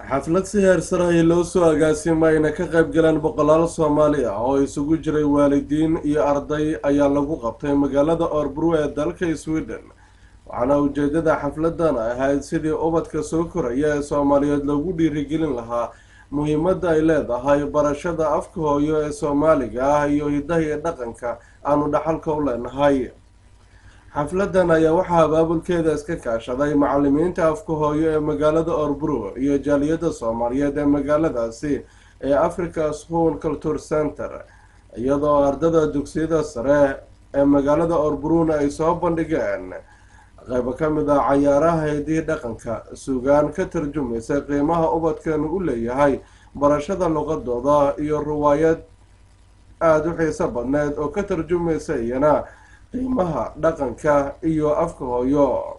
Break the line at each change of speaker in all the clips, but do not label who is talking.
Xaflad si heer sare ay loo soo agaasimay ayna ka qayb galeen boqolaal Soomaali ah oo isugu jiray waalidiin iyo arday ayaa lagu qabtay magaalada Örebro ee dalka Sweden, waxaana ujeedada xafladan ahayd sidii ubadka soo koraya ee Soomaaliyeed loogu dhiirigelin lahaa muhiimadda ay leedahay barashada afka hooyo ee Soomaaliga ah iyo hidaha iyo dhaqanka aanu dhaxalka u leenahay. Xafladan ayaa waxaa abaabulkeeda iska kaashaday macalimiinta afka hooyo ee magaalada Örebro iyo jaaliyadda Soomaaliyeed ee magaaladaasi ee Africa's Horn Culture Center, iyadoo ardada dugsiyada sare ee magaalada Örebrona ay soo bandhigeen qaybo ka mid ah cayaaraha hidihi dhaqanka, sugaan ka tarjumaysa qiimaha ubadkeenu u leeyahay barashada luqadooda iyo riwaayad aada u xiiso badneed oo ka tarjumaysa iyana qiimaha dhaqanka iyo afka hooyo.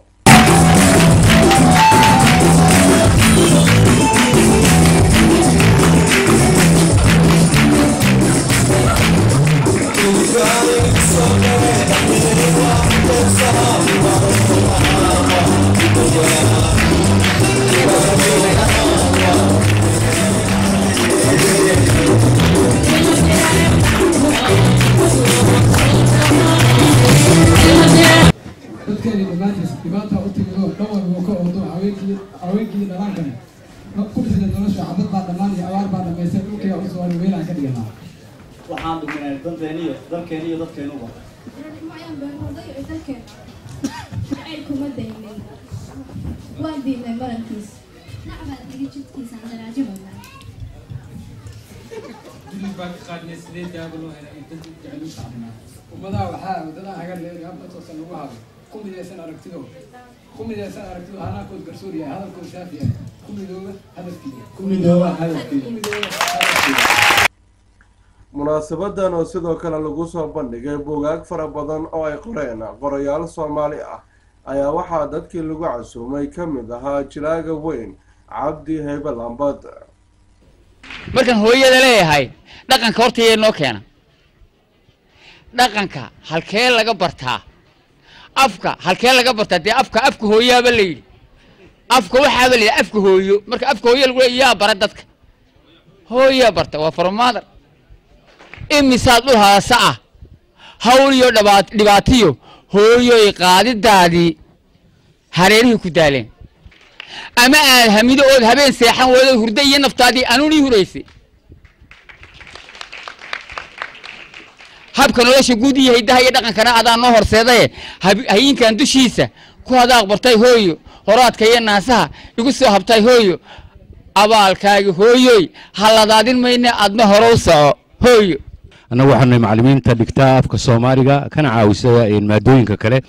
Dadkeeni dhammaantiis dhibaata u timidoo dhan walba ka oodo, haweenkii dhalaankani ku bixida nolosha, xabad baa dhammaan iyo abaar baa dhamaystay, dhulkiga u soo weelaan ka dhiganaa.
Waxaan dhuminay danteeni iyo dalkeeni iyo dadkeenuba.
Reernimo ayaan beernooday ee dalkeena jacayl kuma daynin, waan diidnay marankiis, nacbaa diga jidkiisaan daraajo badnaa.
Dulin baan ka qaadnay, sidee daawo loo helay iyo dad jecel u taclimaa. Ummadaha waxaa wadadaha hagar leeri habka toosan lagu habo, ku midaysan aragtido, ku midaysan aragtido, hanaankood garsoor yahay, hadalkood saafi yahay, ku midooba hadafkiina,
ku midooba hadafkiina,
ku midooba hadafkiina.
Munaasabadan oo sidoo kale lagu soo bandhigay buugaag fara badan oo ay qoreen qorayaal Soomaali ah ayaa waxaa dadkii lagu casuumay ka mid ahaa jilaaga weyn Cabdi Heybe Lambad.
Markaan hooyada leeyahay, dhaqanka horta yee noo keena? Dhaqanka halkee laga bartaa? Afka halkee laga bartaa? Dee afka, afka hooyaaba la yidhi, afka waxaaba la yidhi afka hooyo. Marka afka hooyo lagu leeya, yaa bara dadka? Hooyaa barta, waa from mother. Imisaad dhul haasa ah, hawl iyo dhibaatiyo hooyoy qaadidaadii hareerihii ku daaleen, ama aad hamido ood habeen seexan weydo, hurdo iyo naftaadii anuunii huraysay, habka nolosha guud iyo hiddaha iyo dhaqankana adaa noo horseedaye, hayinkan dushiisa ku hadaaq bartay hooyo, horaadka iyo naasaha igu soo habtay hooyo, abaalkaagi hooyoy haladaadin mayne, adna hore u soco hooyo.
Annagu waxaanu macallimiinta dhigtaa afka Soomaaliga kana caawisa maadooyinka kale.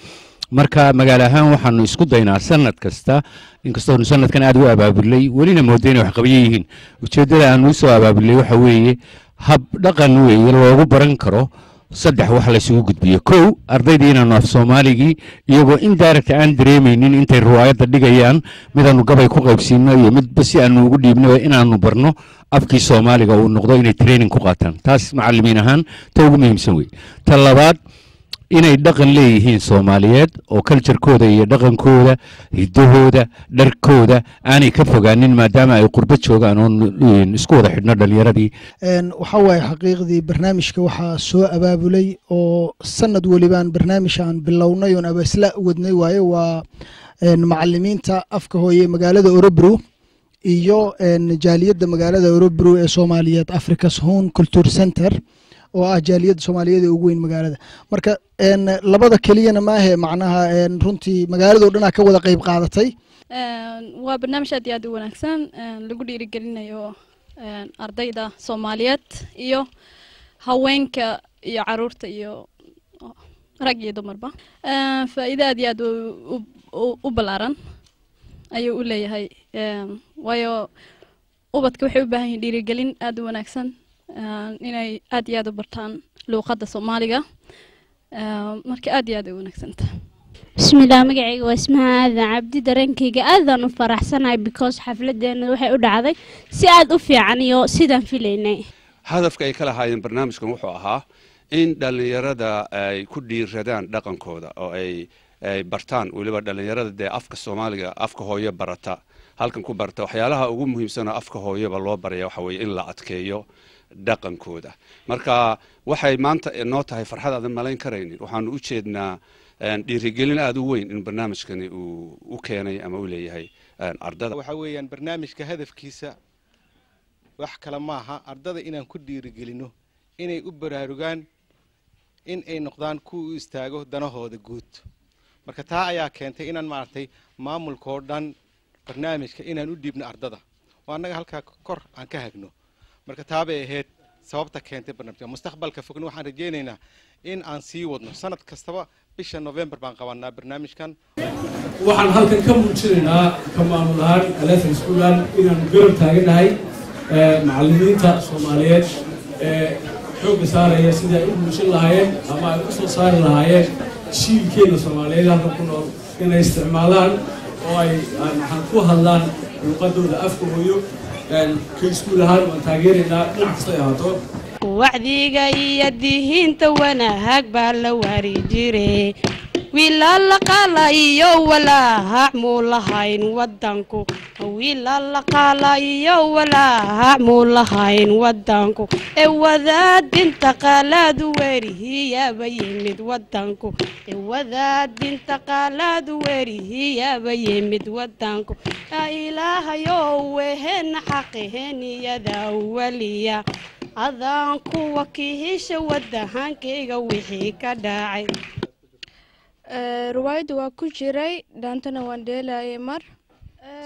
Marka magaalo ahaan waxaanu isku daynaa sanad kasta, inkastoonu sanadkan aad u abaabulay, welina moodo inay waxqabiyo yihiin. Ujeeddada aanu usoo abaabulay waxa weeye hab dhaqan weeye loogu baran karo saddex wax laysugu gudbiyo. Kow, ardaydii inaanu af Soomaaligii iyagoo indirect aan dareemaynin intay riwaayadda dhigayaan, midaanu gabay ku qaybsiino iyo midba si aanu ugu dhiibno, inaanu barno afkii Soomaaliga uu noqdo inay training ku qaataan. Taas macallimiin ahaan ta ugu muhiimsan wey. Ta labaad, inay dhaqan leeyihiin Soomaaliyeed oo culturekooda iyo dhaqankooda, hiddahooda, dharkooda aanay ka fogaanin, maadaama ay qurbo joogaan oo isku wada xidhno dhalinyaradii.
Waxaa waaye xaqiiqdii barnaamijka waxaa soo abaabulay oo sanad welibaan barnaamij aan bilownay oon abaasla wadnay waaye, waa macalimiinta afka hooye magaalada Örebro iyo jaaliyadda magaalada Örebro ee Soomaaliyeed, Africa's Horn Culture Center, oo ah jaaliyadda Soomaaliyeed ee ugu weyn magaalada. Marka labada keliyana maahe, macnaha runtii magaalada o dhan aa ka wada qayb qaadatay.
Waa barnaamij aad iyo aad u wanaagsan, lagu dhiirigelinayo ardayda Soomaaliyeed iyo haweenka iyo caruurta iyo rag iyo dumarba. Faa'iido aad iyo aad u ballaaran ayuu u leeyahay, waayo ubadka waxay u baahan yihiin dhiirigelin aad u wanaagsan, inay aad iyo aad u bartaan luuqadda Soomaaliga. Marka aad iyo aad ay u wanaagsantahay.
Bismillaah, magacayga waa Ismaha Aadan Cabdi. Dareenkayga aadaan u faraxsanahay because xafladeena waxay u dhacday si aad u fiican iyo sidaan filaynay.
Hadafka ay ka lahaayeen barnaamijkan wuxuu ahaa in dhallinyarada ay ku dhiiradaan dhaqankooda oo ay bartaan, weliba dhallinyarada dee afka Soomaaliga, afka hooyo barata. Halkan ku barta waxyaalaha ugu muhiimsan oo afka hooyaba loo baraya waxa weeye in la adkeeyo dhaqankooda. Marka waxay maanta noo tahay farxad aadan malayn karaynin. Waxaanu u jeednaa dhiirigelin aada u weyn in barnaamijkani uu u keenay ama u leeyahay ardada.
Waxa weeyaan barnaamijka hadafkiisa wax kale maaha, ardada inaan ku dhiirigelino inay u baraarugaan, in ay noqdaan kuwa u istaago danahooda guud. Marka taa ayaa keentay inaan maaragtay maamulkoo dhan barnaamijka inaan u dhiibno ardada oo annaga halkaa kor aan ka hagno. Marka taa bay ahayd sababta keentay barnaamijka. Mustaqbalka fogna waxaan rajaynaynaa in aan sii wadno. Sanad kastaba bisha November baan qabanaa barnaamijkan.
Waxaan halkan ka muujinaynaa ka maamul ahaan Eleven Schoolan inaanu garab taaganahay macallimiinta Soomaaliyeed ee xoogga saaraya sidii ay u muujin lahaayeen ama ay u soo saari lahaayeen jiilkeena Soomaaliyeed halkan ku nool inay isticmaalaan oo ay maxaan ku hadlaan luqadooda afka hooyo. Ka iskuul ahaan waan taageeraynaa dhinac kasta ay ahaato.
Wacdiga iyo dihinta wanaag baa la wari jire, wiilala qaala iyo walaahac muu lahayn wadanku, wiilala qaala iyo walaahac muu lahayn wadanku, ee wadaadinta qaalaadu weerihiyaaba yimid wadanku, ee wadaadinta qaalaadu weerihiyaaba yimid wadanku. Yaa Ilaahayow, wehena xaqaheniyada waliya adaan kuwa kihisha wadahankayga wixii ka dhacay.
Riwaayadda waa ku jiray, dhaantana waan dheelayay mar.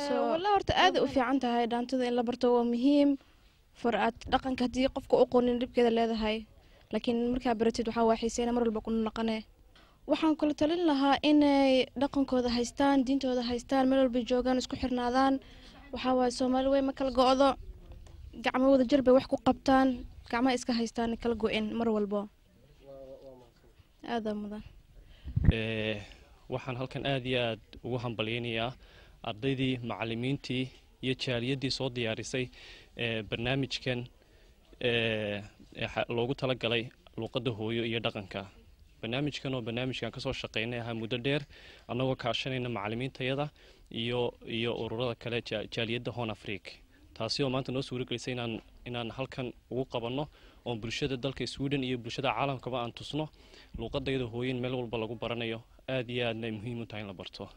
Wallah, horta aad u fiican tahay dhaantada in la barto, waa muhiim for aad dhaqanka. Haddii qofka u qonin, dhibkeeda leedahay, laakiin markaa baratid waxaa waa xiiseyna mar walba ku naqane. Waxaan kula talin lahaa inay dhaqankooda haystaan, diintooda haystaan, meel walba joogaan isku xirnaadaan. Waxaa waaye Soomaali wey ma kala go'do, gacmo wada jir bay wax ku qabtaan, gacmaha iska haystaan, kala go'in mar walbo. Aadaa mudan.
Waxaan halkan aad iyo aad ugu hambalyaynayaa ardaydii, macallimiintii iyo jaaliyaddii soo diyaarisay barnaamijkan loogu talagalay luuqadda hooyo iyo dhaqanka. Barnaamijkan oo barnaamijkan kasoo shaqeynay ahaa muddo dheer, annagoo kaashanayna macallimiintayada iyo ururada kale, jaaliyadda Horn Africa, taasi oo maanta noo suuragelisay inaan halkan ugu qabanno oon bulshada dalka Sweden iyo bulshada caalamkaba aan tusno luuqadayada hooyo in meel walba lagu baranayo, aad iyo aadna ay muhiim u tahay in la barto.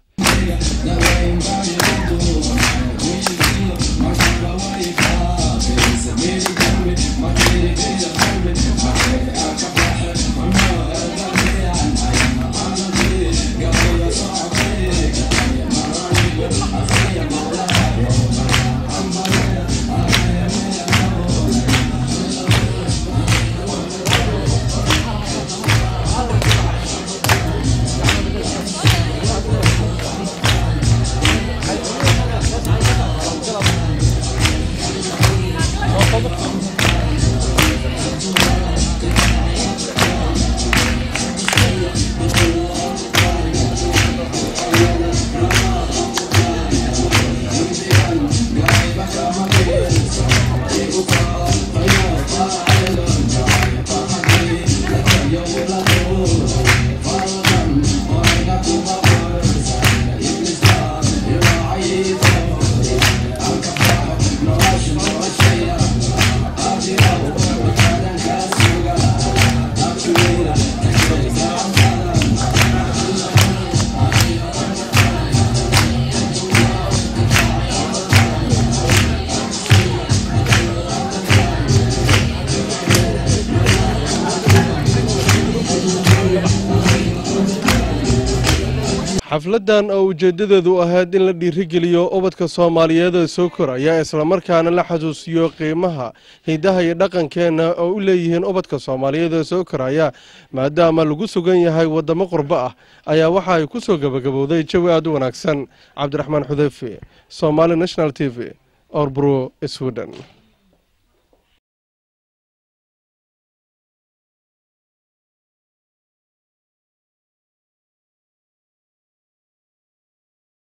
Xafladan oo ujeeddadeedu ahayd in la dhiirigeliyo ubadka Soomaaliyeed ee soo koraya, islamarkaana la xasuusiyo qiimaha hidaha iyo dhaqankeenna oo u leeyihiin ubadka Soomaaliyeed ee soo koraya, maadaama lagu sugan yahay waddamo qurbo ah, ayaa waxa ay ku soo gabagabowday jawi aada u wanaagsan. Cabdiraxmaan Xudeyfi, Somali National TV, Örebro, Sweden.